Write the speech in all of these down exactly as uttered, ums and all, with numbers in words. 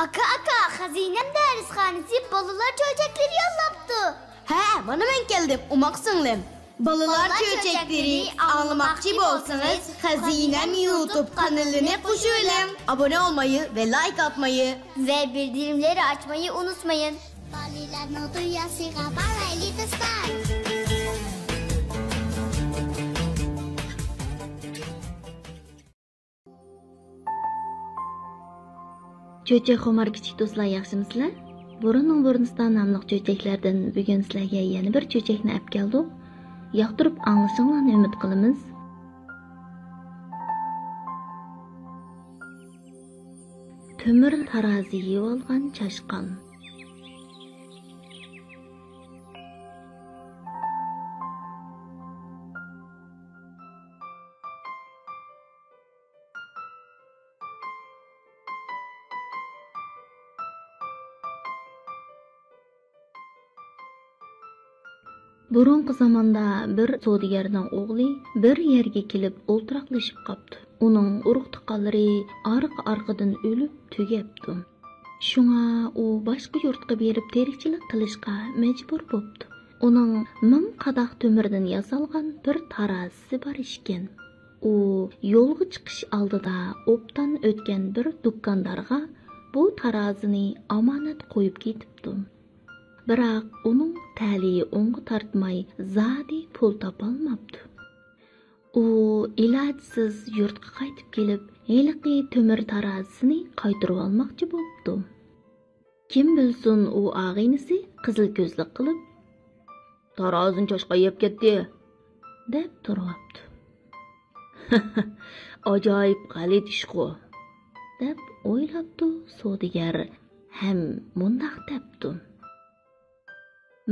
ئاكا، ئاكا، خەزىنەم دەرسخانىسى بالىلار چۆچەكلىرى يوللاپتۇ. ھە، مانا مەن كەلدىم، ئوماق سىڭلىم. بالىلار چۆچەكلىرى ئاڭلىماقچى بولسىڭىز، خەزىنەم يۇتۇب قانىلىنى قوشۇۋېلىڭ. ئابۇنە بولمايى ۋە لايك ئاتمايى ۋە بىلدۈرۈملەرنى ئاچمايى ئۇنتۇمايلى. بالىلارنىڭ دۇنياسىغا بارايلى دوستلار. چۆچەك خۇمار كىچىك دوستلار، ياخشىمۇسىلەر؟ بۇرۇننىڭ بۇرۇنىسىدا ناملىق چۆچەكلەردىن بۈگۈن سىلەرگە يەنە بىر چۆچەكنى ئەپ كەلدۇق. ياقتۇرۇپ ئاڭلىشىڭلارنى ئۈمىد قىلىمىز. تۆمۈر تارازا يېيىۋالغان چاشقان. بۇرۇنقى زاماندا بىر سودىگەرنىڭ ئوغلى بىر يەرگە كېلىپ ئولتۇراقلىشىپ قاپتۇ. ئۇنىڭ ئۇرۇق-تۇغقانلىرى ئارقا-ئارقىدىن ئۆلۈپ تۈگەپتۇ. شۇڭا ئۇ باشقا يۇرتقا بېرىپ تىرىكچىلىك قىلىشقا مەجبۇر بوپتۇ. ئۇنىڭ مىڭ قاداق تۆمۈردىن ياسالغان بىر تارازىسى بار ئىكەن. ئۇ يولغا چىقىش ئالدىدا ئوبدان ئۆتكەن بىر دۇكاندارغا بۇ تارازىنى ئامانەت قويۇپ كېتىپتۇ. بىراق ئۇنىڭ تەلىيى ئوڭغا تارتماي، زادى پۇل تاپالماپتۇ. ئۇ ئىلاجسىز يۇرتقا قايتىپ كېلىپ، ھېلىقى تۆمۈر تارازىسىنى قايتۇرۇۋالماقچى بوپتۇ. كىم بىلسۇن، ئۇ ئاغىنىسى قىزىل كۆزلۈك قىلىپ، «تارازىنى چاشقان يەپ كەتتى» دەپ تۇرۇۋاپتۇ. «ئاجايىپ غەلىتە ئىشقۇ» دەپ ئويلاپتۇ سودىگەر ھەم مۇنداق دەپتۇ: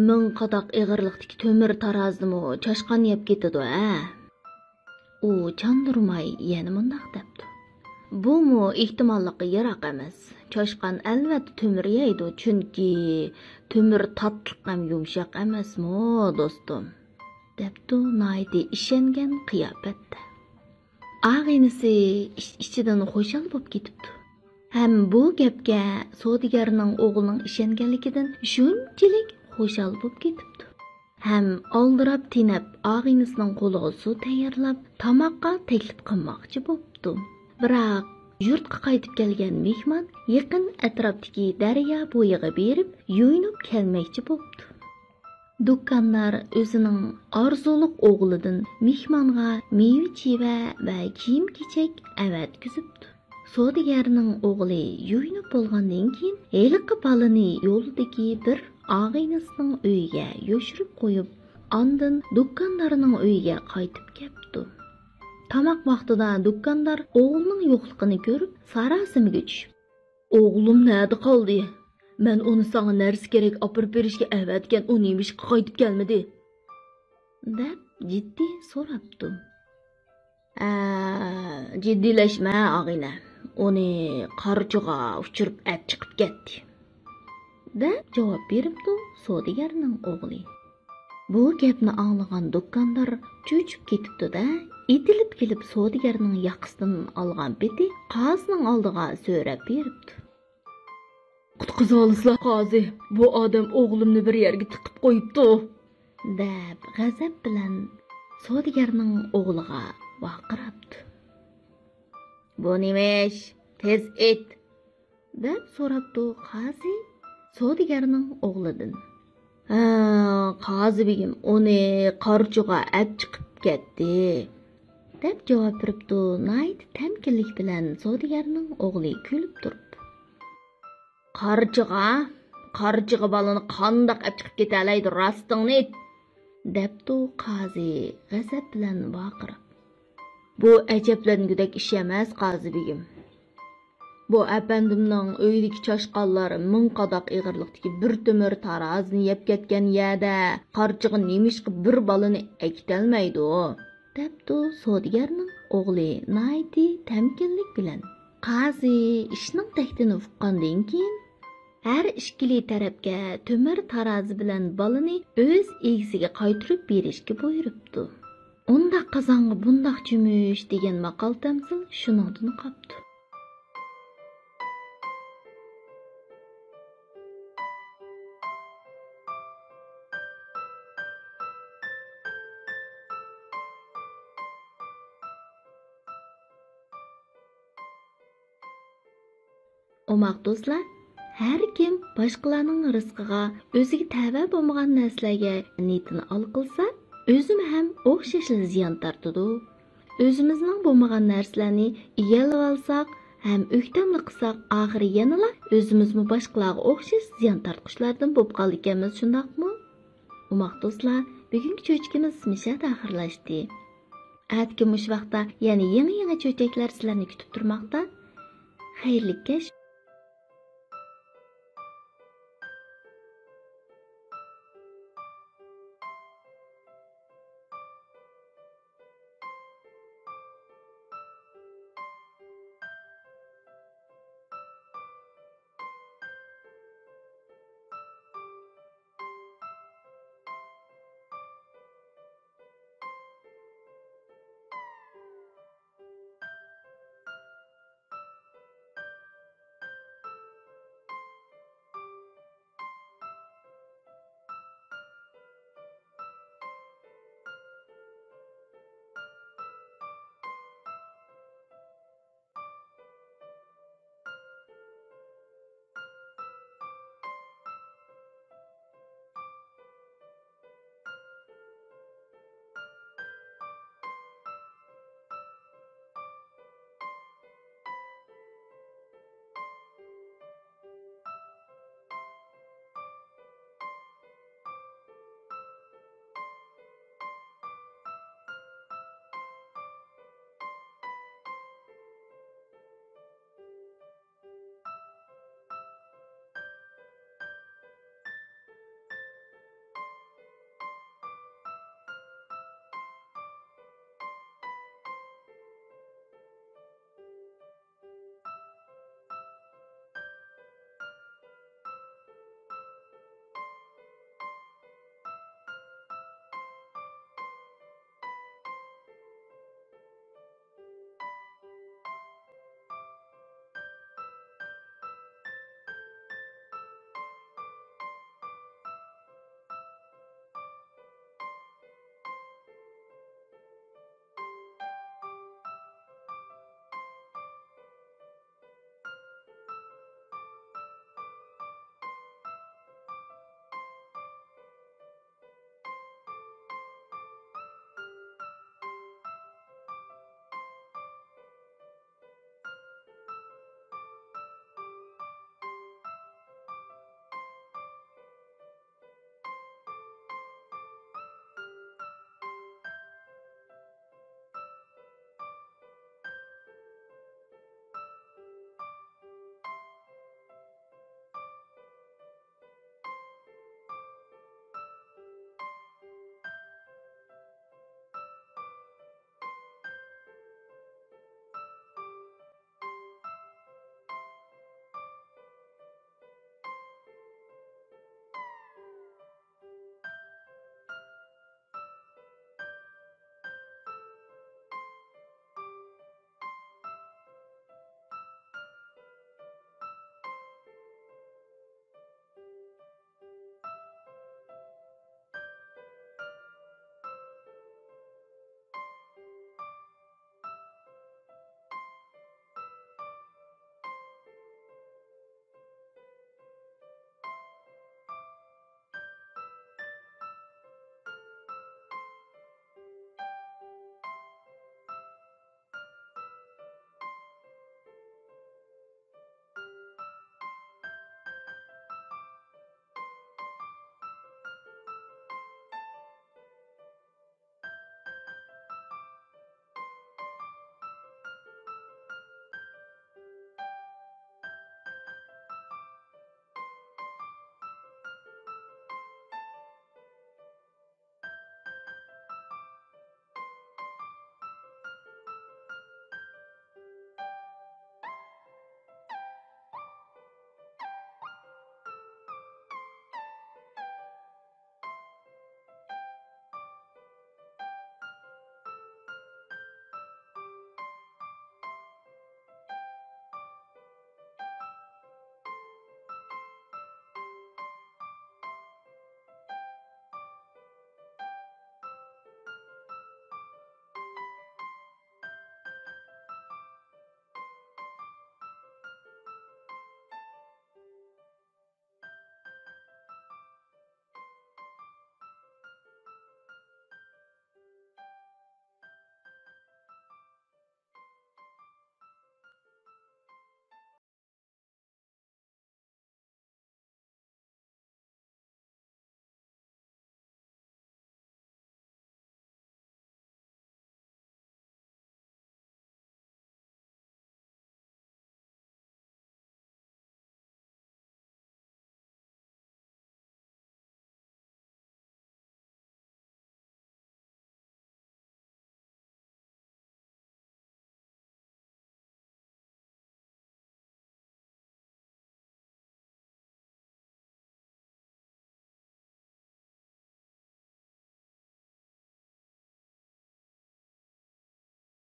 «مىڭ قاداق ئېغىرلىقتىكى تۆمۈر تارازىمۇ چاشقان يەپ كېتىدۇ ھە؟» ئۇ چاندۇرماي يەنە مۇنداق دەپتۇ: «بۇمۇ ئېھتىماللىققا يىراق ئەمەس. چاشقان ئەلۋەتتە تۆمۈر يەيدۇ، چۈنكى تۆمۈر تاتلىق ھەم يۇمشاق ئەمەسمۇ، دوستۇم؟» دەپتۇ ناھايىتى ئىشەنگەن قىياپەتتە. ئاغىنىسى ئىچ-ئىچىدىن خۇشال بوپ كېتىپتۇ. ھەم بۇ گەپكە سودىگەرنىڭ ئوغلىنىڭ ئىشەنگەنلىكىدىن شۇنچىلىك خۇشال بوپ كېتىپتۇ. ھەم ئالدىراپ تېنەپ ئاغىنىسىنىڭ قولىغا سۇ تەييارلاپ، تاماققا تەكلىپ قىلماقچى بوپتۇ. بىراق يۇرتقا قايتىپ كەلگەن مېھمان يېقىن ئەتراپتىكى دەريا بويىغا بېرىپ يۇيۇنۇپ كەلمەكچى بوپتۇ. دۇكاندار ئۆزىنىڭ ئارزۇلۇق ئوغلىدىن مېھمانغا مېۋە-چېۋە ۋە كىيىم-كېچەك ئەۋەتكۈزۈپتۇ. سودىگەرنىڭ ئوغلى يۇيۇنۇپ بولغاندىن كېيىن، ھېلىقى بالىنى يولدىكى بىر ئاغىنىسىنىڭ ئۆيىگە يوشۇرۇپ قويۇپ، ئاندىن دۇكاندارنىڭ ئۆيىگە قايتىپ كەپتۇ. تاماق ۋاقتىدا دۇكاندار ئوغلىنىڭ يوقلۇقىنى كۆرۈپ، ساراسىمىگە چۈشۈپ، «ئوغلۇم نەدە قالدى؟ مەن ئۇنى ساڭا نەرسە كېرەك ئاپىرىپ بېرىشكە ئەۋەتكەن، ئۇ نېمىشقا قايتىپ كەلمىدى؟» دەپ جىددىي سوراپتۇ. «ئە، جىددىيلەشمە، ئاغىنە. ئۇنى قارچىغا ئۇچۇرۇپ ئەپ چىقىپ كەتتى» دەپ جاۋاب بېرىپتۇ سودىگەرنىڭ ئوغلى. بۇ گەپنى ئاڭلىغان دۇكاندار چۆچۈپ كېتىپتۇ-دە، ئېتىلىپ كېلىپ سودىگەرنىڭ ياقىسىدىن ئالغان پېتى قازىنىڭ ئالدىغا سۆرەپ بېرىپتۇ. «قۇتقۇزۇۋالىسىلا، قازى، بۇ ئادەم ئوغلۇمنى بىر يەرگە تىقىپ قويۇپتۇ» دەپ غەزەپ بىلەن سودىگەرنىڭ ئوغلىغا ۋارقىراپتۇ. «بۇ نېمە ئىش؟ تېز ئېيت!» دەپ سوراپتۇ قازى سودىگەرنىڭ ئوغلىدىن. «ھە، قازى بېگىم، ئۇنى قارچىغا ئەپ چىقىپ كەتتى» دەپ جاۋاب بېرىپتۇ ناھايىتى تەمكىنلىك بىلەن سودىگەرنىڭ ئوغلى كۈلۈپ تۇرۇپ. «قارچىغا؟ قارچىغا بالىنى قانداق ئەپ چىقىپ كېتەلەيدۇ، راستىڭنى ئېيت!» دەپتۇ قازى غەزەپ بىلەن ۋارقىراپ. «بۇ ئەجەبلەنگۈدەك ئىش ئەمەس، قازى بېگىم. بۇ ئەپەندىمنىڭ ئۆيىدىكى چاشقانلار مىڭ قاداق ئېغىرلىقتىكى بىر تۆمۈر تارازىنى يەپ كەتكەن يەردە قارچىغا نېمىشقا بىر بالىنى ئەكېتەلمەيدۇ؟» دەپتۇ سودىگەرنىڭ ئوغلى ناھايىتى تەمكىنلىك بىلەن. قازى ئىشنىڭ تەكتىنى ئۇققاندىن كېيىن، ھەر ئىككىلى تەرەپكە تۆمۈر تارازا بىلەن بالىنى ئۆز ئىگىسىگە قايتۇرۇپ بېرىشكە بۇيرۇپتۇ. «ئۇنداق قازانغا بۇنداق چۆمۈچ» دېگەن ماقال-تەمسىل شۇنىڭدىن قاپتۇ. ئوماق دوستلار، ھەر كىم باشقىلارنىڭ رىزقىغا، ئۆزىگە تەۋە بولمىغان نەرسىلەرگە نىيىتىنى ئال قىلسا، ئۆزىمۇ ھەم ئوخشاشلا زىيان تارتىدۇ. ئۆزىمىزنىڭ بولمىغان نەرسىلەرنى ئىگىلىۋالساق ھەم ئۆكتەملىك قىلساق، ئاخىرى يەنىلا ئۆزىمىزمۇ باشقىلاردىن ئوخشاش زىيان تارتقۇچىلاردىن بولۇپ قالىدىكەنمىز، شۇنداقمۇ؟ ئوماق دوستلار، بۈگۈنكى چۆچىكىمىز مۇشۇ يەردە ئاخىرلاشتى. ئەتىكى مۇشۇ ۋاقىتتا يەنە يېڭى-يېڭى چۆچەكلەر سىلەرنى كۈتۈپ تۇرماقتا. خەيرلىك كەچ.